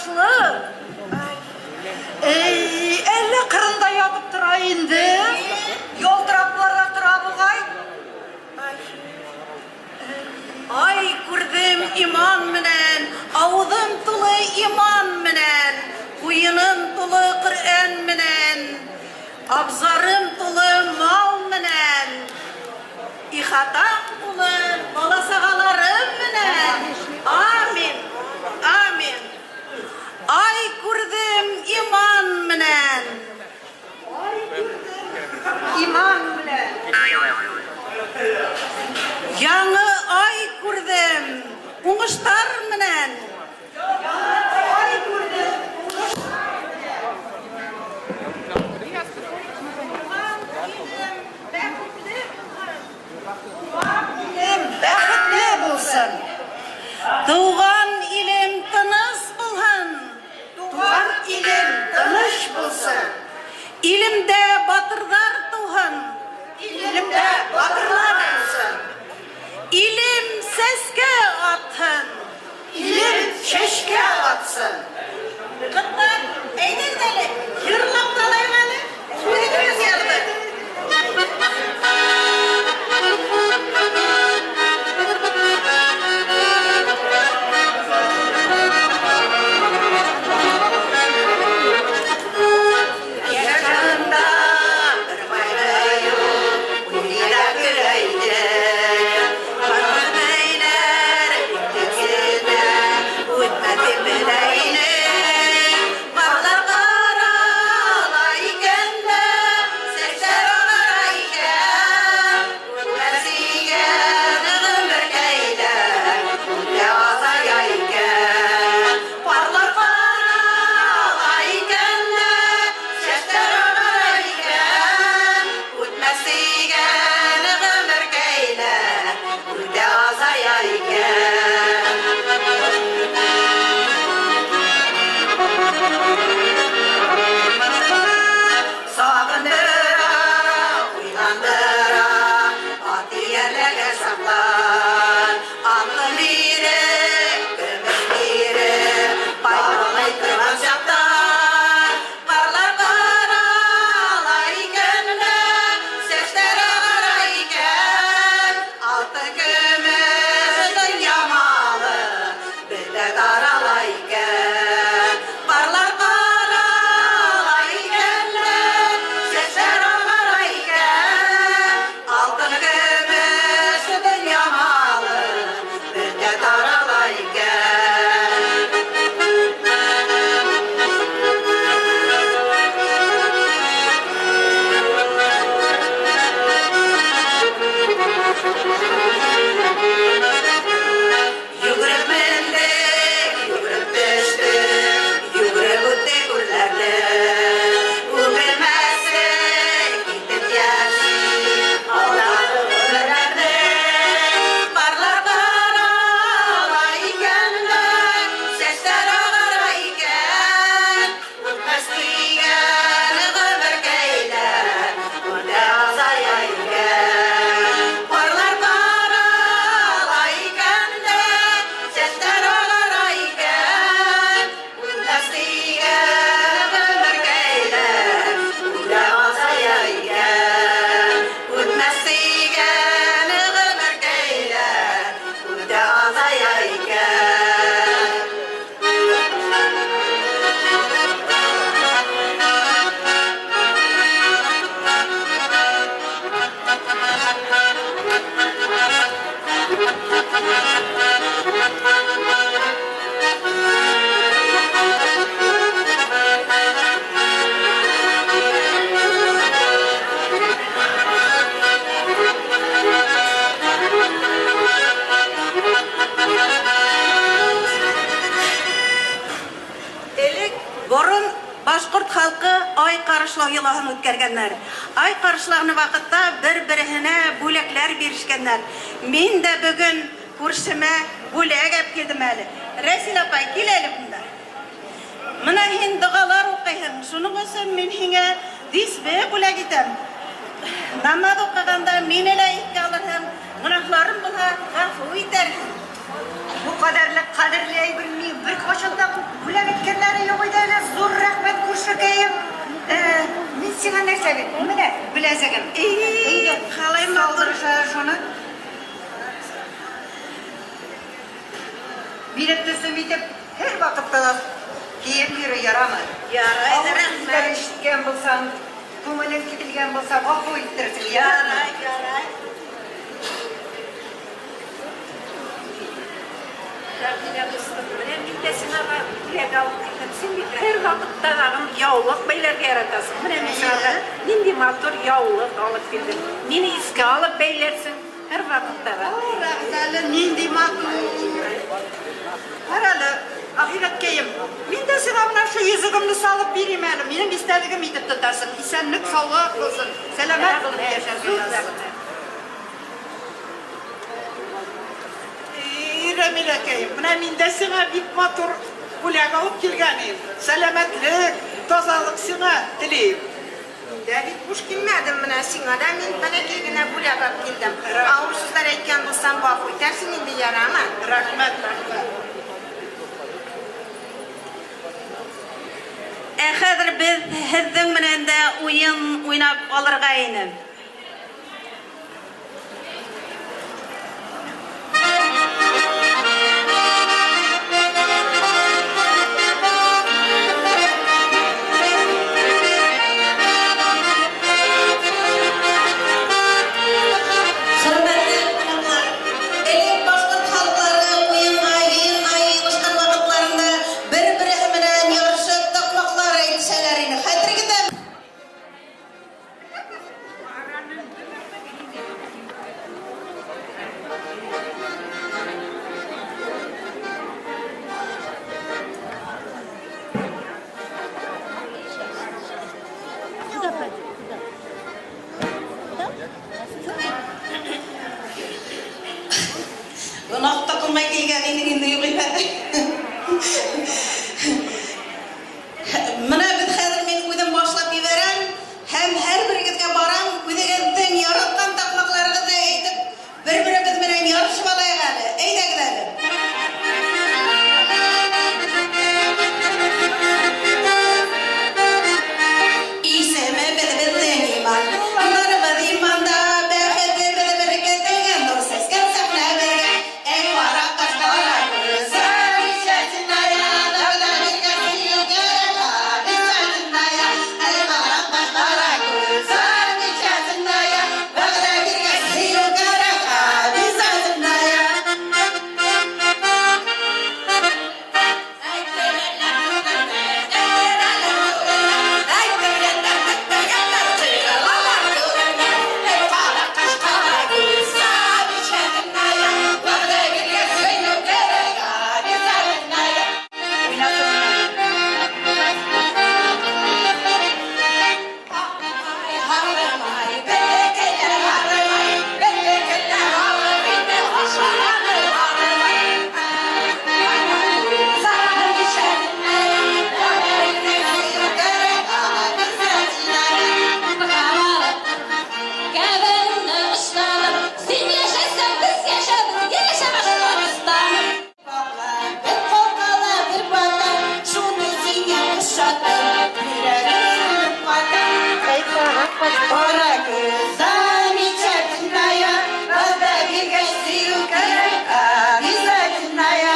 карашлы. Эй, әллә кырында ятып тора инде. Ялтыраплар да тора бугай. Ай күрдем иман менән, авызым тулы иман менән, куеным тулы Коръән менән, абзарым тулы мал менән, ихатам тулы бала-сагаларым менән. Амин! Амин! Ай күрдем иман менән. Ай күрдем иман белән. Яңы ай күрдем уңыштар менән. Яңы ай күрдем уңыштар белән. Туган илем бәхетле булсын. Туган илем бәхетле булсын. Туган илем тыныч булһын. Туган илем тыныч булсын. Илемдә батырдар туһын. Илемдә батырлар тусын. Илем сәскә атһын. Илем чәчкә атсын. Кызлар, әйдәгез әле, җырлап та алыйк әле. Күңелебез ярды. Элек борын башкорт халкы ай карышлау йолаһын үткәргәннәр. Ай карышлагны вакытта бер-береһенә бүләкләр бирешкәннәр. Мин дә бөгөн күршемә бүләк әпкилдем әле. Рәсил апай, кил әле монда. Менә һин догалар укыйһың, шуның өчен мин һиңә дисбе бүләк итәм. Намаз укыганда мине лә искә алырһың, гөнаһларым булһа, гафу итәрһең. Бу кадәрле кадерле әйбер миңа беркайчан да бүләк иткәннәре. Зөлфөкәем, мин сиңа нәрсә бит, менә беләзегем. И, қалай матур. Салдырыш шуны. Минем төсем итеп, һәр вакытта да киеп йөрү ярамы? Ярай, Авыр рәхмәт. сүзләр ишеткән булсаң, күңелең кителгән булса, гафу иттерсең, ярамы? Ярай, ярай. Рәмилә дустым, менә мин дә сиңа бүләк алып килдем. Син бит һәрвакытта тагын яулык бәйләргә яратасың. Менә мин сиңа нинди матур яулык алып килдем. Мине искә алып бәйләрсең һәрвакытта да. Рәхзәле, нинди матур. Карале, ахирәткәем, мин дә сиңа менә шу йөзегемне салып бирим әле. Минем истәлегем итеп тотарсың. Исәнлек, саулык булсын. Сәламәт булып яшәргә Зур язсын. рәхмәт. Ey, Рәмиләкәем, менә мин дә сиңа бик матур бүләк алып килгән идем. Сәламәтлек, тазалык сиңа телим. Мин дә бит буш килмәдем, менә сиңа да мин бәләкәй генә бүләк алып килдем. Авыр сүзләр әйткән булсам, гафу итәрсең инде, ярамы? Рәхмәт, рәхмәт. Ә хәзер без һеҙҙең менән дә уйын уйнап алырға ине. Хөрмәтле ҡунаҡлар, элек башҡорт халыҡтары уйынға, йыйынға йыйылышҡан ваҡытларында бер-береһе менән ярышып таҡмаҡлар әйтешәләр ине. Хәтерегеҙҙәме? Гонаһ та ҡылмай килгән инең инде юғиһә. Менә беҙ хәҙер мин үҙем башлап ебәрәм һәм һәр берегеҙгә барам, үҙегеҙҙең яратҡан таҡмаҡларығыҙҙы әйтеп, бер-беребеҙ менән ярышып алайыҡ әле. Әйҙәгеҙ әле. Исемебеҙ беҙҙең иман, Нурыбыҙ иманда, бәхетебеҙ беркетелгән, нур сәскән сәхнәбеҙгә. Эй, ҡара ҡаш, ҡара күҙ, замечательная, вәғәҙә биргән һөйөү кәрәк, обязательная. Эй, ҡара ҡаш, ҡара күҙ, замечательная, вәғәҙә биргән һөйөү кәрәк, обязательная. Кәбәңне осланып, син яшәсәң, без яшәбез, яшә Башҡортостаным. Бер ҡалҡала, бер бата, шуны һиңә ошаттым, йөрәгем ҡата. Ҡара күҙ, замечательная, вәғәҙә биргәс сөйөү кәрәк, обязательная.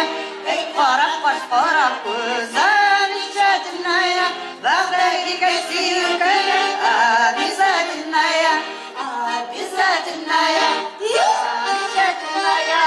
Эй, ҡара ҡаш, ҡара күҙ, замечательная, вәғәҙә биргәс сөйөү кәрәк, обязательная, обязательная, замечательная.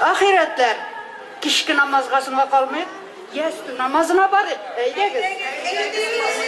Ахирәтләр, кичке намазга соңга калмыйк, ястү намазына барыйк, әйдәгез. Әйдәгез.